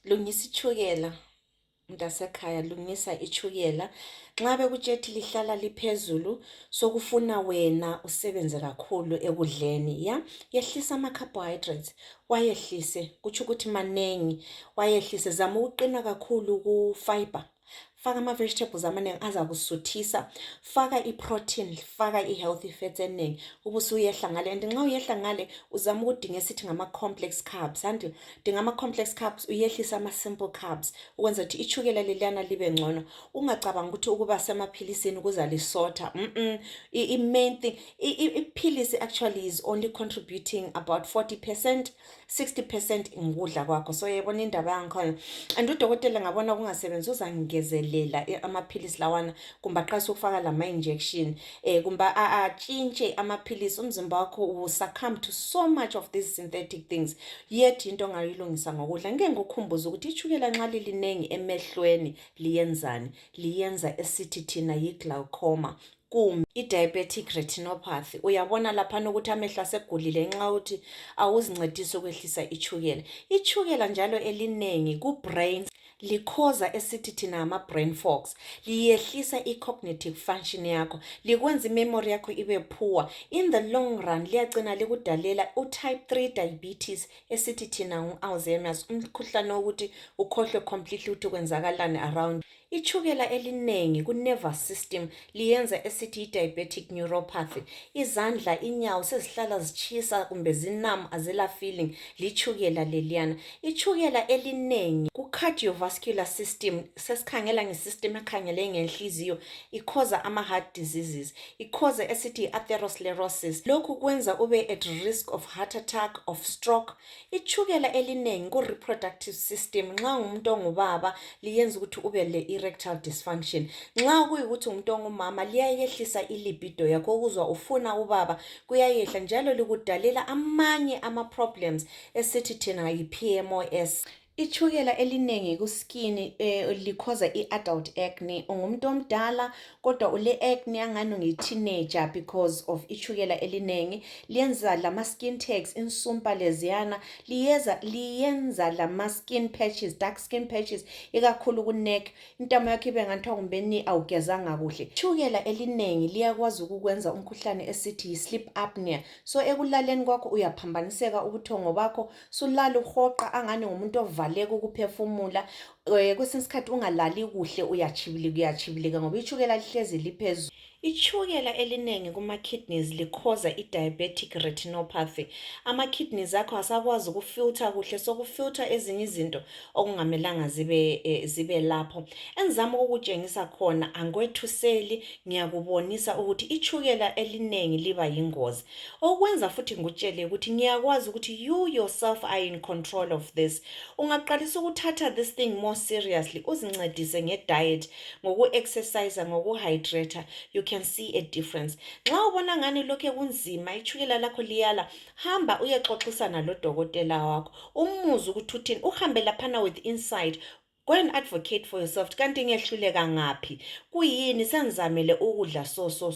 Lungisa ichukela. Mntasekhaya, lungisa ichukela. Nxa bekutshethi lihlala liphezulu, sokufuna wena usebenze kakhulu ekudleni, ya? Yehlisa ama-carbohydrates, wayehlise, kutsho ukuthi manengi, wayehlise. Zama ukuqina kakhulu ku-fiber. Faka ama-vegetables amaningi azakusuthisa. Faka i-protein, faka i-healthy fats eningi. Ubusuyehla ngale. And nxa uyehla ngale, uzama ukudinga esithi ngama-complex carbs. Anti dinga ama-complex carbs, uyehlisa ama-simple carbs. Ukwenza ukuthi ichukela leliyana libe ngcono. Ungacabanga ukuthi ukuba semaphilisini kuzalisotha. I-main thing, iphilisi actually is only contributing about 40%, 60% ngudla kwakho. So yebona indaba yangikhona. And udokotela ngabona kungasebenzi uzangezelela amaphilisi lawana kumba aqasa ukufaka lama-injection. Kumba atshintshe amaphilisi, umzimba wakho will succumb to so much of these synthetic things. Yet into ongayilungisa ngokudla. Ngeke ngikukhumbuze ukuthi ichukela nxa lilinengi emehlweni liyenzani? Liyenza esithi thina yi-glaucoma. I-diabetic retinopathy. Uyabona laphana ukuthi amehlo asegulile nxa uthi awuzincedisi ukwehlisa ichukela. Ichukela njalo elinengi ku-brain likhoza esithi thina ama-brain fogs. Liyehlisa i-cognitive function yakho. Likwenza i-memory yakho ibe poor. In the long run, liyagcina likudalela u-type 3 diabetes esithi thina ngu-Alzheimer's. Umkhuhlane wokuthi ukhohlwe completely ukuthi kwenzakalani around. Ichukela elinengi ku-nervous system liyenza esithi i-diabetic neuropathy. Izandla, inyawo sezihlala zitshisa kumbe zinama azela feeling, lichukela leliyana. Ichukela elinengi ku-cardiovascular system, sesikhangela nge-system ekhangele ngenhliziyo, ikhoza ama-heart diseases, ikhoza esithi i-atherosclerosis. Lokhu kwenza ube at risk of heart attack, of stroke. Ichukela elinengi ku-reproductive system, nxa umuntu ongubaba liyenza ukuthi ube le-erectile dysfunction. Nxa kuyikuthi umuntu ongumama liyayehlisa ilibido yakho, ukuzwa ufuna ubaba kuyayehla, njalo likudalela amanye ama-problems esithi thina yi-PMOS. Ichukela elinengi ku-skin likhoza i-adult acne. Ungumuntu omdala kodwa ule-acne angani ungi-teenager because of ichukela elinengi. Liyenza lama-skin tags, insumpa leziyana. Liyenza lama-skin patches, dark skin patches, ikakhulu ku-neck. Intamo yakho ibe ngathiwa kumbeni awugezanga kuhle. Ichukela elinengi liyakwazi ukukwenza umkhuhlane esithi yi-sleep apnea. So ekulaleni kwakho uyaphambaniseka ubuthongo bakho, sulala uhoqa angani ngumuntu ovaleka ukuphefumula. Kwesinye isikhathi ungalali kuhle, uyachibilika ngoba ichukela lihlezi liphezulu. Ichukela elinengi kuma-kidneys likhoza i-diabetic retinopathy. Ama-kidneys akho asakwazi ukufilter kuhle, sokufilter ezinye izinto okungamelanga zibe lapho. Engizama ukutshengisa khona angwethuseli, ngiyakubonisa ukuthi ichukela elinengi liba yingozi. Okwenza futhi ngikutshele ukuthi ngiyakwazi ukuthi you yourself are in control of this. Ungaqalisa ukuthatha this thing more seriously, uzincedise nge-diet, ngoku-exercise, ngoku-hydrate, you can see a difference. Nxa ubona ngani lokho kunzima, ichukela lakho liyala, hamba uyexoxisana lodokotela wakho. Umuzi ukuthi uthini, uhambe laphana with insight. Go and advocate for yourself. Kanti ngiyehluleka ngaphi? Kuyini sengizamele ukudla so